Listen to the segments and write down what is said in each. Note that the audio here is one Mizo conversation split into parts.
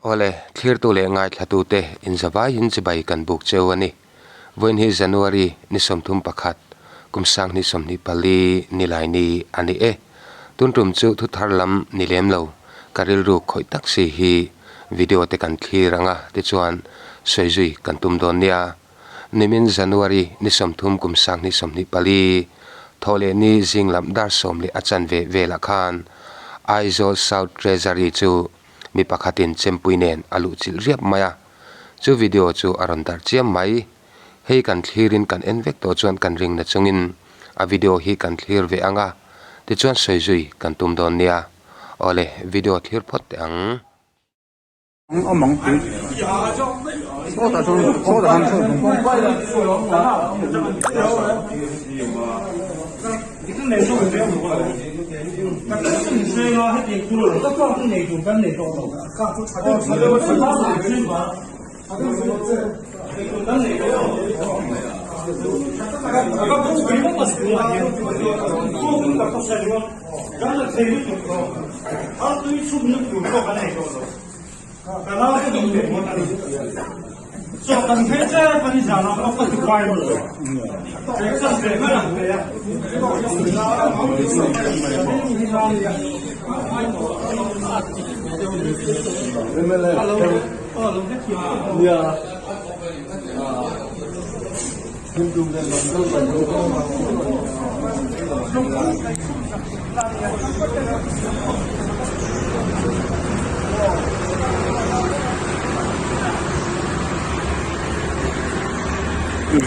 Awle, thlirtu leh ngaithlatute inzavaiin chibai kan buk cheu a ni. Vawiin hi January ni 31, kum 2024 nilai ni a ni e. Tun tum chu thu thar lam ni lem lo, ka rilru khawih tak si hi video te kan thlir ang a, tichuan sawi zui kan tum dawn nia. Nimin January ni 30 kum 2024 thawh leh ni zing lam dar sawm leh a chanve velah khan Aizawl South Treasury chu mi pakhatin chempui nen a luh chilh riap mai a, chu video chu a rawn darh chiam mai. Hei kan thlirin kan en vek tawh chuan kan ring na chungin a video hi kan thlir ve ang a, tichuan sawi zui kan tum dawn nia. Awle, video thlir phawt teh ang.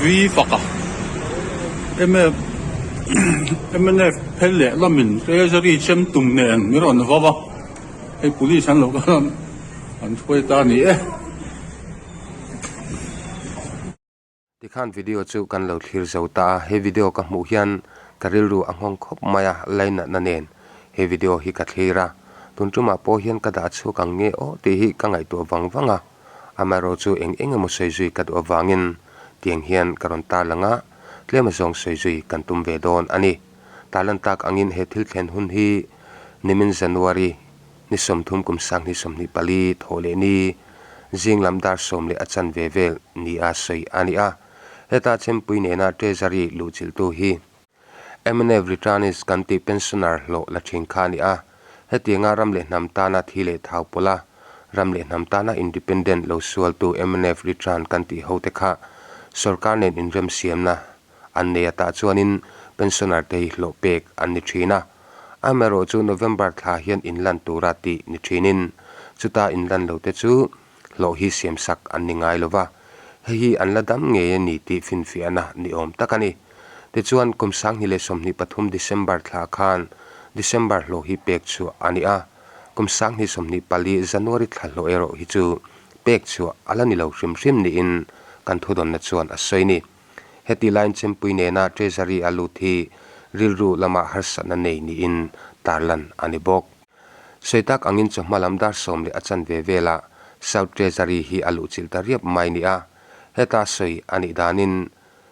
Vi faka mnf phel leh lamin treasury chem tum nen min rawn vau a hei police an lo kal a an hruai ta a ni e. Tikhan video chu kan lo thlir zo ta a, he video ka hmuh hian ka rilru a nghawng khawp mai a, lainatna nen he video hi ka thlir a, tun tumah pawh hian ka dah chhuak ang nge aw tih hi ka ngaihtuah vang vang a, amaherawh chu eng eng emaw sawi zui ka duh avangin tiang hian ka rawn tarlang a, tlem azawng sawi zui kan tum ve dawn a ni. Tarlan tak angin he thil thlen hun hi nimin January Ni 30 kum 2024 thawh leh ni zing lam dar sawm leh a chanve vel ni a sawi a ni a. Heta Chempui nena Treasury luhchilhtu hi mnf Returnees kan tih pensioner hlawh la thin kha a ni a. Hetianga ram leh hnam tana thi leh thau pawlh a, ram leh hnam tana independent lo sualtu mnf Return kan tih hote kha sorkar nen inremsiamna An nei atah chuanin pensioner te hi hlawh pek an ni thin a. Amaherawh chu November thla hian inlan tura tih ni thinin chuta inlan lo te chu hlawh hi siamsak an ni ngai lo va. Hei hi an la dam ngei a ni tih finfiahna ni awm tak a ni. Tichuan kum 2023 December thla khan December hlawh hi pek chhuah a ni a. Kum 2024 January thla hlawh erawh hi chu pek chhuah a la ni lo hrim hrim niin kan thudawnna chuan a sawi ni. Heti laiin Chempui nena Treasury a lut hi rilru lama harsatna nei niin tarlan a ni bawk. Sawi tak angin chawhma lam dar sawm leh a chanve velah South Treasury hi a luhchilh ta riap mai ni a. Heta sawi a nih danin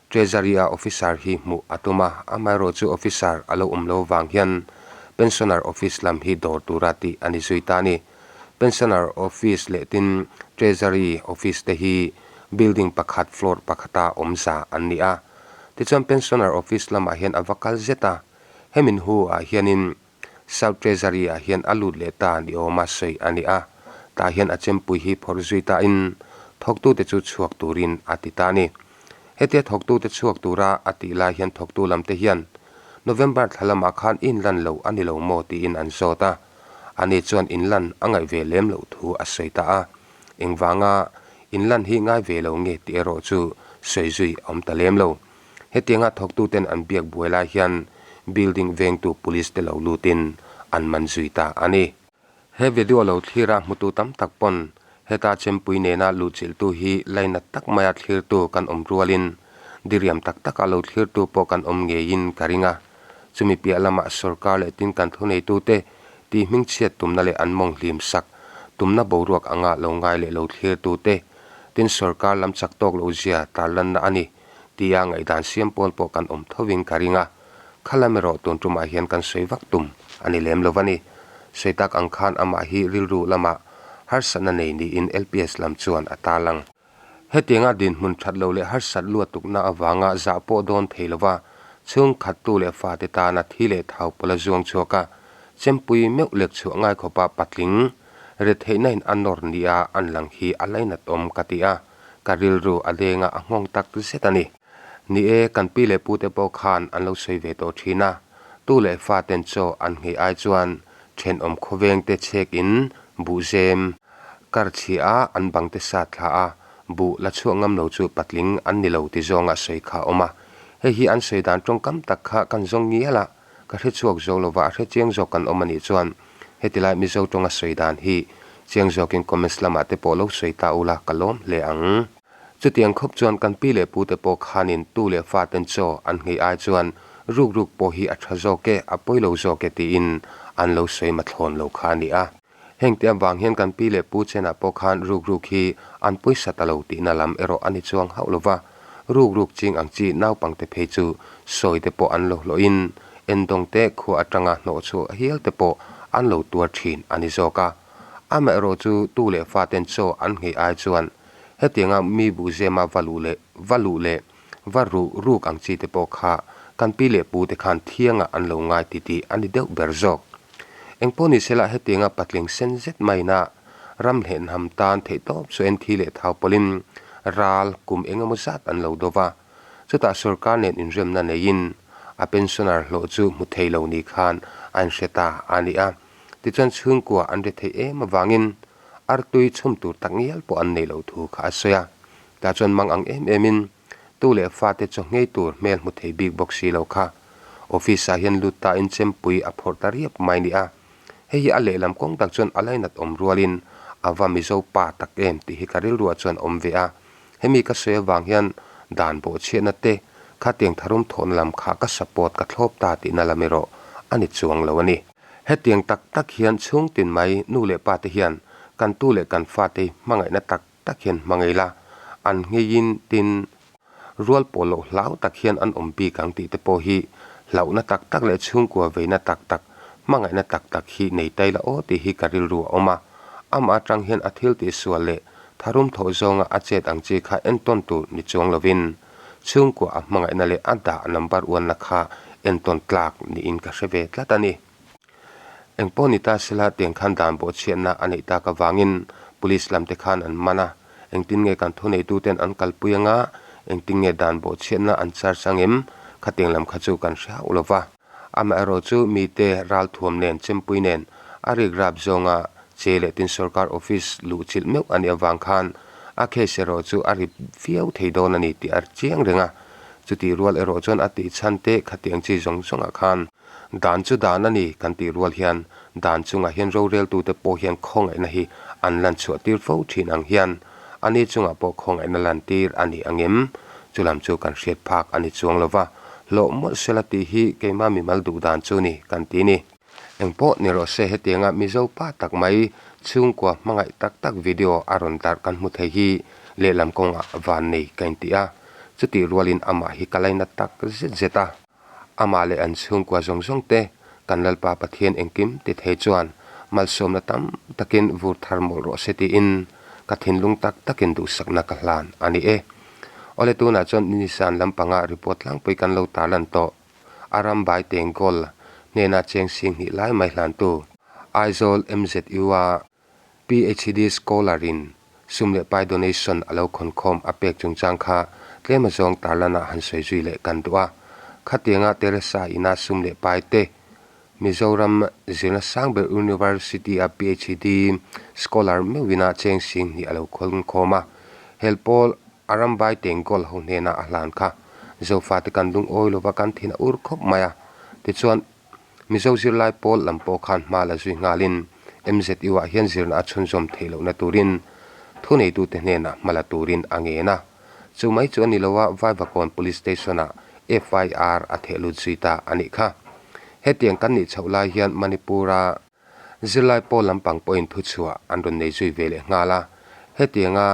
Treasury-a officer hi hmuh a tum a, amaherawhchu officer a lo awm lo vang hian Pensioner Office lam hi dawr tura tih a ni zui ta a ni. Pensioner Office leh tin Treasury Office te hi building pakhat floor pakhata awm za an ni a. Tichuan Pensioner Office lamah hian a va kal zet a, hemin hu ah hianin South Treasury ah hian a lut leh ta ni awma sawi a ni a, tah hian a chempui hi phawrh zui tain thawktute chu chhuak turin a ti ta a ni. Hetia thawktute chhuak tura a tih lai hian thawktu lamte hian November thla lamah khan inlan lo a ni lo maw tiin an zawt a. Ani chuan inlan a ngaih ve lem loh thu a sawi ta a, engvanga inlan hi ngai ve lo nge tih erawh chu sawi zui a awm ta lem lo. Hetianga thawktuten an biak buai lai hian building vengtu police te lo lutin an man zui ta a ni. He video lo thlira hmutu tam tak pawn heta chempui nena luhchilhtu hi lainat tak maia thlirtu kan awm rualin diriam tak taka lo thlirtu pawh kan awm ngeiin ka ring a. Chumi piah lamah sorkar leh tin kan thuneitute tih hmingchhiat tumna leh an mawng hlim sak tumna boruak anga lo ngai leh lo thlirtute tin sorkar lam chak tawk loh zia tarlanna a ni tia ngaihdan siam pawl pawh kan awm thovin ka ring a. Kha lam erawh tun tumah hian kan sawi vak tum a ni lem lo va ni. Sawi tak ang khan amah hi rilru lamah harsatna nei niin LPS lam chuan a tarlang. Hetianga dinhmun that lo leh harsat luatukna avanga zah pawh dawn thei lova chhungkhattu leh fate tana thi leh thau pawla zuang chhuak a, chempui meuh lek chhuah ngai khawpa patling retheihna in a nawr nia an lang hi a lainat awm ka ti a, ka rilru a denga a nghawng tak zet a ni. Ni e, kan pi leh pute pawh khan an lo sawi ve tawh thin a, tu leh faten chaw an nghei ai chuan thenawm khawvengte chhek in buhzem kar chhia a an bangte sat thla a, buh la chhuah ngam lo chu patling an ni lo ti zawnga sawi kha a awm a. Hei hi an sawi dan tawngkam tak kha kan zawng ngial a, ka hre chhuak zo lova a hre chiang zawk kan awm a nih chuan hetilai Mizo tawnga sawi dan hi chiang zawkin comments lamah te pawh lo sawi ta ula ka lawm hle ang. Chutiang khawp chuan kan pi leh pute pawh khanin tu leh faten chaw an nghei ai chuan ruk ruk pawh hi a tha zawk e, a pawi lo zawk e tiin an lo sawi mathlawn lo kha a ni a. Heng te avang hian kan pi leh pu chenah pawh khan ruk ruk hi an pawisa ta lo tihna lam erawh a ni chuang hauh lo va, ruk ruk ching ang chi naupangte phei chu sawi te pawh an lo hlawhin endawngte khua atanga hnawh chhuah hial te pawh an lo tuar thin a ni zawk a. Amaherawh chu tu leh faten chaw an nghei ai chuan Hetianga mi buhzema va luh leh va luh leh va ruh ruk ang chi te pawh kha kan pi leh pu te khan thiangah an lo ngai ti tih a ni deuh ber zawk. Engpawh ni sela hetianga patling sen zet maina ram hlehnham tan theih tawp chu en thi leh thau pawlhin ral kum eng emaw zat an lo do va. Chutah sorkar nen inremna neiin a pensioner hlawh chu hmu thei lo ni khan a inhre ta a ni a. Tichuan chhungkua an ri theih em avangin Artui chhum tur tak ngial pawh an nei lo thu kha a sawi a. Tah chuan mang ang em em in tu leh fate chaw nghei tur hmel hmu thei bik bawk si lo kha. Office ah hian lut ta in chempui a phawrh ta riap mai ni a. Hei hi a lehlam kawng tak chuan a lainat awm rual in a va Mizo pa tak em tih hi ka rilruah chuan awm ve a. Hemi ka sawi avang hian dan bawhchhiatna te khatiang tharum thawhna lam kha ka support ka thlawp ta tihna lam erawh a ni chuang lo a ni. Hetiang tak tak hian chhungtin mai nu leh pa te hian kan tu leh kan fate hi hmangaihna tak tak hian hmangaih la, an ngheiin tin rual pawh loh hlau tak hian an awm bik ang tih te pawh hi hlauhna tak tak leh chhungkua veina tak tak, hmangaihna tak tak hi nei tai la aw tih hi ka rilru a awm a. Amah atang hian a thil tihsual leh tharum thawh zawnga a chet ang chi kha entawn tur ni chuang lovin Chhungkua a hmangaihna leh a dah number uanna kha entawn tlak niin ka hre ve tlat a ni. Engpawh ni ta sela tiang khan dan bawhchhiatna a neih tak avangin Police lam te khan an man a, engtin nge kan thuneituten an kalpui anga, engtin nge dan bawhchhiatna an charge angem, khatiang lam kha chu kan hre hauh lo va. Amaherawhchu mite ralthuam nen chempui nen a rikrap zawnga che leh tin sorkar office luhchilh meuh a nih avang khan a case erawh chu a rip viau thei dawn a ni tih a chiang reng a. Chutih rual erawh chuan a tih chhan te khatiang chi zawng zawngah khan dan chu dan a ni kan tih rual hian dan chungah hian roreltute pawh hian khawngaihna hi an lan chhuah tir fo thin ang hian Ani chungah pawh khawngaihna lantir a ni ang em? Chu lam chu kan hriat phak a ni chuang lo va, hlawh mawlh sela tih hi keimah mimal duh dan chu ni kan ti ni. Engpawh ni rawh se hetianga Mizo pa tak mai chhungkua hmangaih tak tak video a rawn darh kan hmu thei hi lehlam kawngah van nei ka inti a, chutih rualin amah hi ka laina tak zet zet a. Amah leh an chhungkua zawng zawng te kan Lalpa Pathian engkim ti thei chuan malsawmna tam takin vur thar mawlh rawh se tiin ka thinlung tak takin duhsakna ka hlan a ni e. Awle tunah chuan Nisan lampanga report tlangpui kan lo tarlan tawh. A ram bai teng goal hnena cheng sing hnih lai mai hlantu Aizawl MZU-a PHD Scholar in sum leh pai donation a lo khawnkhawm a pek chungchang kha tlem a zawng tarlana han sawi zui leh kan duh a. Khatianga Teresa ina sum leh pai te Mizoram zirna sang ber University a PHD Scholar meuhina cheng sing hnih a lo khawnkhawm a. Hel pawl a ram bai teng goal ho hnena a hlan kha Zofate kan lungawi lova kan thin a ur khawp mai a. Tichuan. Mizo zirlai pawl lam pawh khan hma la zui nghalin MZU-ah hian zirna a chhunzawm theih lohna turin thuneitute hnenah hma la turin a ngen a. Chu mai chu a ni lo a, Vaivakawn Police Station-ah FIR a theh lut zui ta a nih kha. Hetiang kan nih chhoh lai hian Manipur-a zirlai pawl lampang pawhin thuchhuah an rawn nei zui ve leh nghal a. Hetianga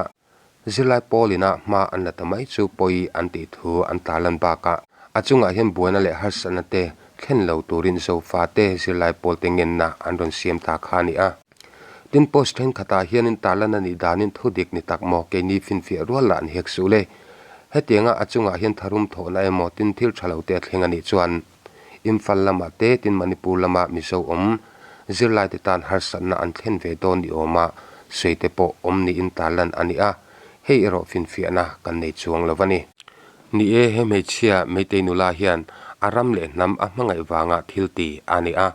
Zirlai pawl ina hma an la ta mai chu pawi an tih thu an tarlan bakah a chungah hian buaina leh harsatna te thlen lo turin Zofa te zirlai pawl te ngenna an rawn siam ta kha a ni a. Tin post thenkhatah hianin tarlan a nih danin thu dik ni tak maw keini finfiah rual lah ni hek suh le. Hetianga a chungah hian tharum thawhna emaw tin thil tha lo te a thleng a nih chuan Imphal lamah te tin Manipur lama Mizo awm zirlaite tan harsatna an thlen ve dawn ni awma sawi te pawh awm niin tarlan a ni a, hei erawh finfiahna kan nei chuang lo a ni. Ni e, he hmeichhia Meitei nula hian a ram leh hnam a hmangaih vanga thil ti a ni a,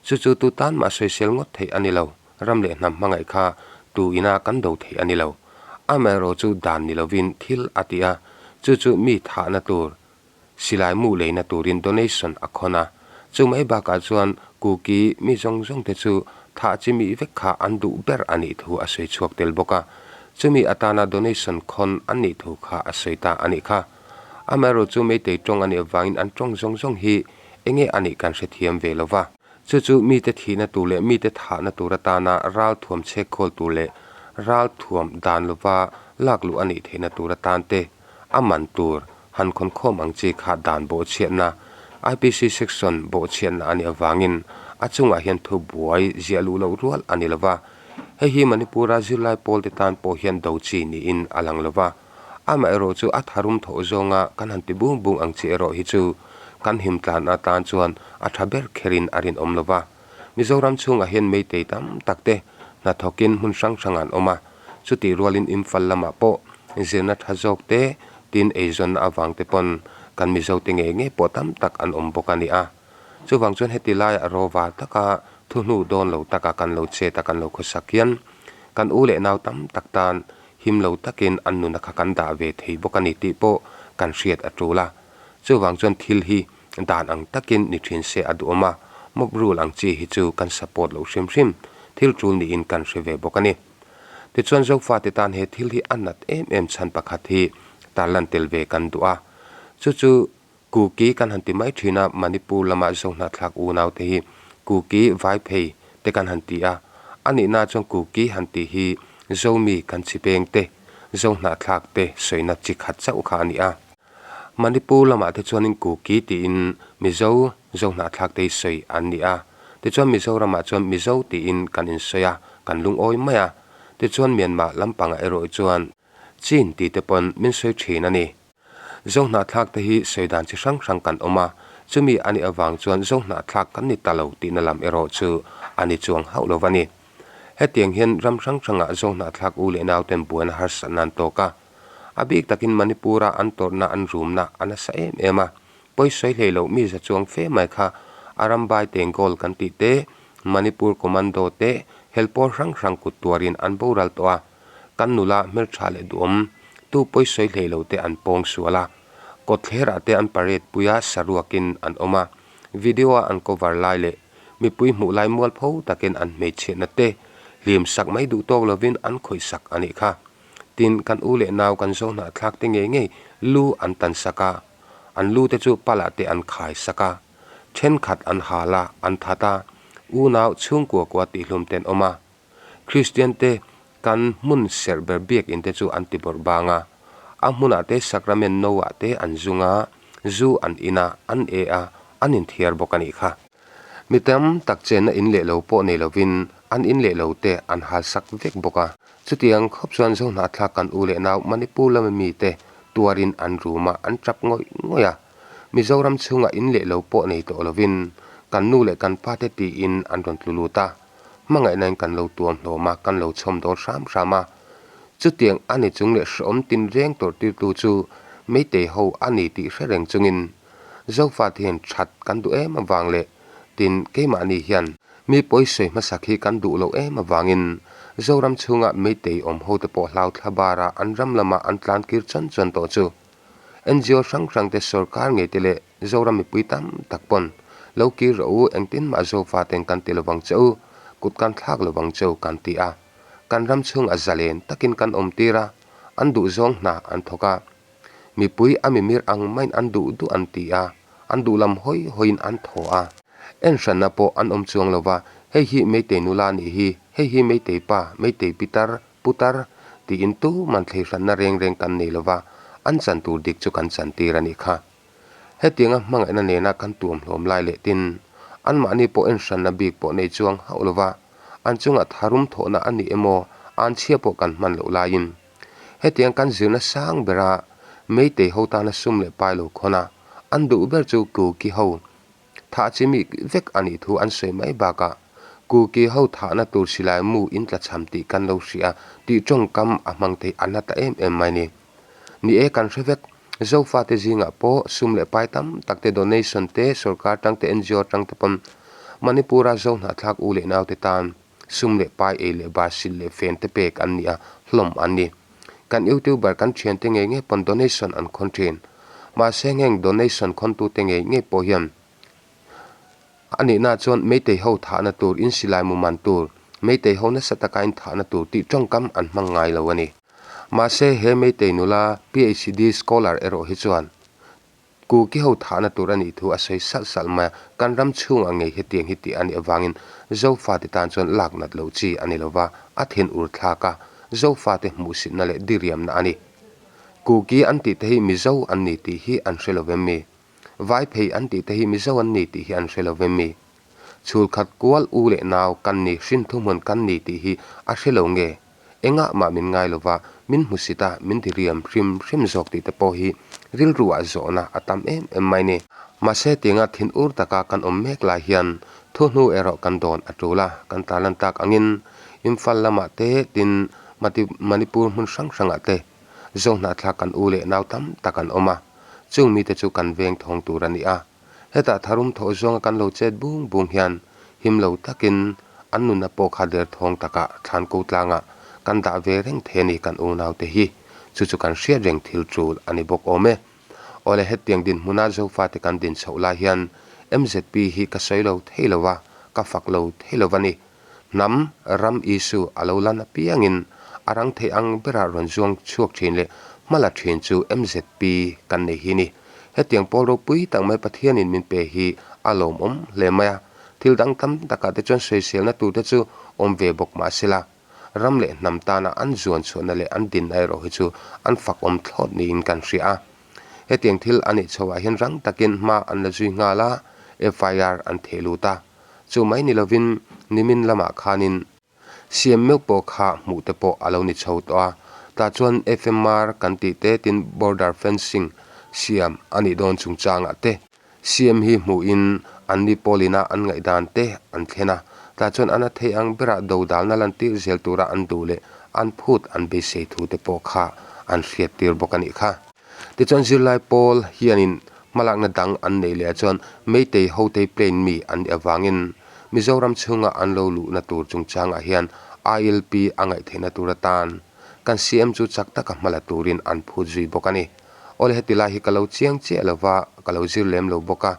chu chu tu tan mah sawisel ngawt theih a ni lo, ram leh hnam hmangaih kha tu ina kan do theih a ni lo. Amaherawh chu dan ni lovin thil a ti a, chu chu mi thahna tur Silai mu leina turin donation a khawn a, chu mai bakah chuan Kuki mi zawng zawng te chu thah chi mi vek kha an duh ber a nih thu a sawi chhuak tel bawk a, chumi atana donation khawn an nih thu kha a sawi ta a nih kha. Amaherawh chu Meitei tawng a nih avangin an tawng zawng zawng hi enge a nih kan hrethiam ve lo va. Chu chu mite thihna tur leh mite thahna tur atana ral thuam chhek khawl tur leh ral thuam dan lova lak luh a nih theihna tur atan te a man tur han khawnkhawm ang chi kha dan bawhchhiatna, IPC section bawhchhiatna a nih avangin a chungah hian thu buai ziah luh loh rual a ni lo va. Hei hi Manipur-a zirlai pawlte tan pawh hian do chi niin a lang lo va. Amaherawh chu a tharum thawh zawnga kan han ti bung bung ang chi erawh hi chu kan him tlan atan chuan a tha ber kherin a rinawm lo va. Mizoram chhungah hian meitei tam tak te hnathawkin hmun hrang hrang an awm a. Chutih rualin Imphal lamah pawh zirna tha zawk te, tin eizawnna avang te pawn kan Mizo te ngei ngei pawh tam tak an awm bawk a ni a. Chuvang chuan heti laiah rawva taka thuhnu dawn lo taka kan lo chet a kan lo khawsak hian kan u leh nau tam tak tan him lo takin an nuna kha kan dah ve thei bawk a ni tih pawh kan hriat a tul a. Chuvang chuan thil hi dan ang takin ni thin se a duhawm a, mob rule ang chi hi chu kan support loh hrim hrim thil tul niin kan hre ve bawk a ni. Tichuan Zofate tan he thil hi a nat em em chhan pakhat hi tarlan tel ve kan duh a. Chu chu Kuki kan han ti mai thin a, Manipur lama Zohnahthlak unaute hi Kuki Vaiphei te kan han ti a. A nihna chuan Kuki han tih hi Zomi kan chipeng te, Zohnahthlak te sawina chi khat chauh kha a ni a. Manipur lamah te chuanin Kuki tiin Mizo, Zohnahthlak te hi sawi an ni a. Tichuan Mizoramah chuan Mizo tiin kan insawi a, kan lungawi mai a. Tichuan Myanmar lampangah erawh chuan Chin tih te pawn min sawi thin a ni. Zohnahthlak te hi sawi dan chi hrang hrang kan awm a, chumi a nih avang chuan Zohnahthlak kan ni ta lo tihna lam erawh chu a ni chuang hauh lo va ni. Hetiang hian ram hrang hrangah Zohnahthlak u leh nauten buaina harsatna an tawk a. A bik takin Manipur-a an tawrhna an rumna a nasa em em a, pawi sawi hlei loh mi za chuang fe mai kha Arambai Tengol kan tih te, Manipur Commando te helpawl hrang hrang kut tuarin an boral tawh a, kan nula hmeltha leh duhawm tu pawi sawi hlei lo te an pawng sual a, kawtthlerah te an parade pui a saruakin an awm a, video-a an cover lai leh mipui hmuh lai mualpho takin an hmeichhiatna te hlim sak mai duh tawk lovin an khawih sak a nih kha. Tin, kan u leh nau kan zo hnahthlak te ngei ngei lu an tan sak a, an lu te chu palah te an khai sak a, thenkhat an hal a, an that a, unau chhungkua kua tihhlum te an awm a. Kristian te kan hmun serh ber biakinn te chu an ti bawrh bang a, a hmunah te sakramen no ah te an zung a, zu an in a, an e a, an inthiar bawk a nih kha. Mi tam tak chenna in leh lo pawh nei lovin an in leh lo te an hal sak vek bawk a. Chutiang khawp chuan Zohnahthlak kan u leh nau Manipur lama mite tuarin an rum a, an tap ngawih ngawih a. Mizoram chhungah in leh lo pawh nei tawh lovin kan nu leh kan pa te tiin an rawn tlu lut a. Hmangaihnain kan lo tuam hlawm a, kan lo chhawm dawl hram hram a. Chutiang a ni chung leh hrehawm tinreng tawrhtirtu chu Meitei ho a ni tih hre reng chungin Zofate hian that kan duh em avang leh tin keimahni hian mi pawi sawi hmasak hi kan duh loh em avangin Zoram chhunga Meitei awm hote pawh hlau thla bara an ram lama an tlan kir chawn chawn tawh chu NGO hrang hrang te sorkar ngei te leh Zoram mipui tam tak pawn lo kir rawh u engtin mah Zofaten kan ti lovang che u kut kan thlak lovang che u kan ti a kan ram chhunga zalen takin kan awm tir a an duhzawng hna an thawk a. Mipui a mimir ang maiin an duh duh an ti a, an duh lam hawi hawiin an thaw a. En hranna pawh an awm chuang lo va, hei hi Meitei nula a nih hi, hei hi Meitei pa, Meitei pitar, putar, tiin tuman thlei hranna reng reng kan nei lo va, an chan tur dik chu kan chan tir a nih kha. Hetianga hmangaihna nena kan tuam hlawm lai leh tin, anmahni pawh en hranna bik pawh nei chuang hauh lo va. An chungah tharum thawhna a ni emaw an chhia pawh kan hman loh laiin hetiang kan zirna sang bera Meitei ho tana sum leh pai lo khawn a, an duh ber chu Kuki ho thah chi mi vek a nih thu an sawi mai bakah Kuki ho thahna tur silai mu in tlachham tih kan lo hria tih tawngkam a hmang thei a na ta em em mai ni. Ni e kan hre vek, Zofate zingah pawh sum leh pai tam tak te donation te sorkar tang te NGO tang te pawn Manipur-a Zo hnahthlak u leh naute tan sum leh pai ei leh bar sil leh fen te pek an ni a, hlawm an ni. Kan YouTuber kan thiante ngei ngei pawn donation an khawn thin. Mahse heng donation khawntute ngei ngei pawh hian A nihna chuan Meitei ho thahna tur, in silai mu man tur, Meitei ho nasa taka in thahna tur tih tawngkam an hmang ngai lo a ni. Mahse, he Meitei nula PhD scholar erawh hi chuan Kuki ho thahna tur a nih thu a sawi salh salh mai a, kan ram chhungah ngei hetiang hi tih a nih avangin Zofate tan chuan lak nat loh chi a ni lo va, a thin ur thlak a, Zofate hmuhsitna leh diriamna a ni. Kuki an tih te hi Mizo an ni tih hi an hre lo vem mi? Vai phei an tih te hi Mizo an ni tih hi an hre lo ve mi? Chhul khat kual u leh nau kan ni hrin thuhmun kan ni tih hi a hre lo nge? Engah mah min ngai lova min hmusit a min ti riam hrim hrim zawk tih te pawh hi rilru ah zawhna a tam em em mai ni. Mahse tianga thin ur taka kan awm mek lai hian thu hnu erawh kan dawn a tul a, kan tarlan tak angin Imphal lamah te tin Manipur hmun hrang hrangah te Zohnahthlak kan u leh nau tam tak an awm a, chung mite chu kan veng thawng tur a ni a. Hetah tharum thawh zawnga kan lo chet bung bung hian him lo takin an nunna pawh kha der thawng takah thlan ko tlangah kan dah ve reng thei a ni kan unaute hi. Chu chu kan hriat reng thil tul a ni bawk awm e. Awle hetiang dinhmuna Zofate kan din chhoh lai hian MZP hi ka sawi lo thei lo va, ka fak lo thei lo va ni. Hnam, ram issue a lo lan apiangin a rang theih ang berah rawn zuang chhuak thin leh hma la thin chu MZP kan nei hi ni. Hetiang pawl ropui tak mai Pathianin min pe hi a lawmawm hle mai a, thil dang tam takah te chuan sawiselna turte chu awm ve bawk mah sela, ram leh hnam tana an zuan chhuahna leh an dinna erawh hi chu an fakawm thlawt niin kan hria a. Hetiang thil a nih chhoah hian rang takin hma an la zui nghal a, FIR an theh lut a. Chu mai ni lovin nimin lamah khanin siam meuh pawh kha hmuh te pawh a lo ni chho tawh a, tah chuan FMR kan tih te tin border fencing siam a nih dawn chungchangah te siam hi hmuhin anni pawlina an ngaihdan te an thlen a, tah chuan an a theih ang berah dodalna lantir zel tura an duh leh an phut an beisei thu te pawh kha an hriattir bawk a nih kha. Tichuan zirlai pawl hianin Hmalakna dang an neih leh ah chuan Meitei Hotei Plain mi an nih avangin Mizoram chhunga an lo luhna tur chungchangah hian ILP a ngaihtheihna tur atan kan CM chu chak taka hma la turin an phut zui bawk a ni. Awle heti lai hi ka lo chiang chiah lova ka lo zir lem lo bawk a,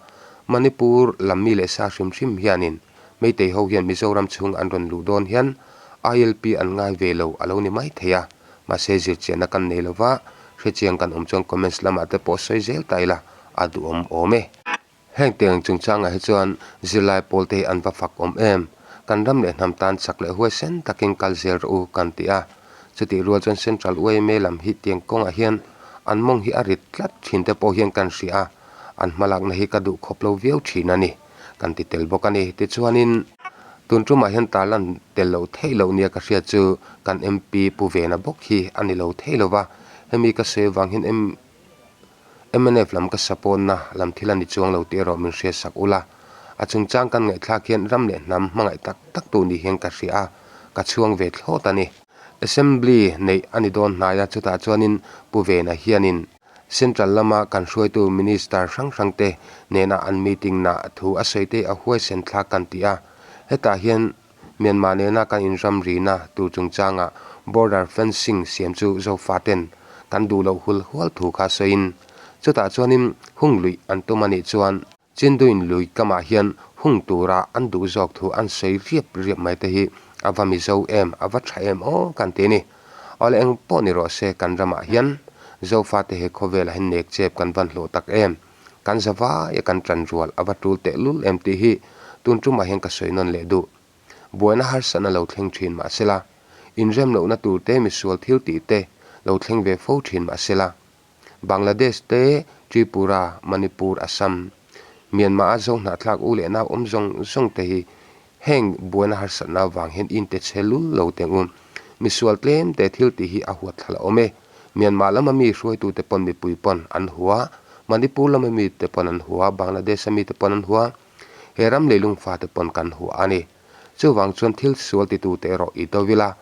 Manipur lam mi leh sa hrim hrim hianin Meitei ho hian Mizoram chhung an rawn luh dawn hian ILP an ngai ve lo a lo ni mai thei a. Mahse zirchiahna kan nei lova, hrechiang kan awm chuan comments lamah te pawh sawi zel ta ila a duhawm awm e. Heng tiang chungchangah hi chuan zirlai pawl te hi an va fak awm em? Kan ram leh hnam tan chak leh huaisen takin kal zel rawh u kan ti a. Chutih rual chuan Central yma lam hi tiang kawngah hian an mawng hi a rit tlat thin te pawh hian kan hria a, an hmalakna hi ka duh khawp lo viau thin a ni. Kan ti tel bawk a ni. Tichuanin tun tumah hian tarlan tel loh theih loh nia ka hriat chu kan MP Pu Vena bawk hi a ni lo thei lo va, hemi ka sawi avang hian mnf lam ka support na lam thil a ni chuang lo tih erawh min hriatsak ula. A chungchang kan ngaihthlak hian ram leh hnam hmangaih tak tak tu ni hian ka hria a, ka chhuang ve thlawt a ni. Assembly neih a ni dawn hnai a, chutah chuanin Pu Vena hianin Central lama kan hruaitu Minister hrang hrangte nena an meeting na thu a sawi te a huaisen thlak kan ti a. Hetah hian Myanmar nena kan inramrina tur chungchanga border fencing siam chu Zofaten kan duh loh hul hual thu kha sawiin chutah chuanin hung luih an tum a nih chuan Chinduin lui kamah hian hung tura an duh zawk thu an sawi riap riap mai te hi a va Mizo em, a va tha em aw kan ti a ni. Awle eng pawh ni rawh se kan ramah hian Zofate he khawvelah hian nek chep kan van hlawh tak em, kan za vaia kan tan rual a va tul tehlul em tih hi tun tumah hian ka sawi nawn leh duh. Buaina harsatna lo thleng thin mah sela, inrem lohna tur te misual thil tih te lo thleng ve fo thin mah sela, Bangladesh te, Tripura, Manipur, Assam, Myanmar a zo hnahthlak u leh nau awm zawng zawng te hi Heng buaina harsatna avang hian inte chhe lul lo teng u. Misual tlem te thil tih hi a huat thlal a awm e. Myanmar lama mi hruaitute pawn mipui pawn an hua, Manipur lama mite pawn an hua, Bangladesh a mite pawn an hua. He ram leilung fate pawn kan hua a ni. Chuvang chuan thil sual titute erawh i do ila,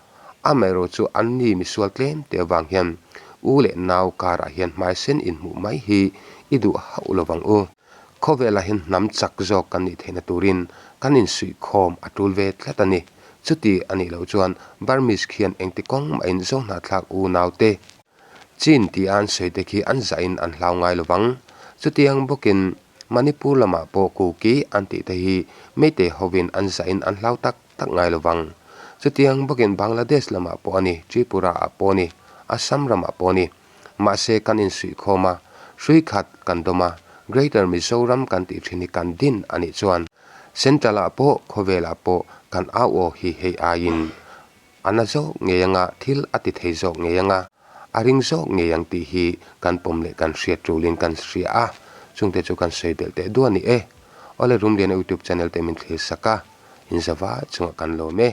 amaherawh chu anni misual tlem te avang hian u leh nau karah hian hmaisen inhmuh mai hi i duh hauh lovang u. Khawvelah hian hnam chak zawk kan nih theihna turin kan insuihkhawm a tul ve tlat a ni. Chuti a nih loh chuan Burmese khian engti kawng mahin Zohnahthlak unaute Chin tia an sawi te khi an zahin an hlau ngai lovang. Chutiang bawkin Manipur lamah pawh Kuki an tih te hi Meitei hovin an zahin an hlau tak tak ngai lovang. Chutiang bawkin Bangladesh lamah pawh a ni, Tripura ah pawh a ni, Assam ramah pawh a ni. Mahse kan insuihkhawm a, hrui khat kan dawm a, Greater Mizoram kan tih thin hi kan din a nih chuan Central ah pawh khawvel ah pawh kan au aw hi hei aiin a na zawk ngei anga thil a ti thei zawk ngei anga a ring zawk ngei ang tih hi kan pawm leh kan hriat tulin kan hria a, chungte chu kan sawi belh teh duah a ni e. Awle Rumliana YouTube channel te min thlir sak a, inzava chungah kan lawm e.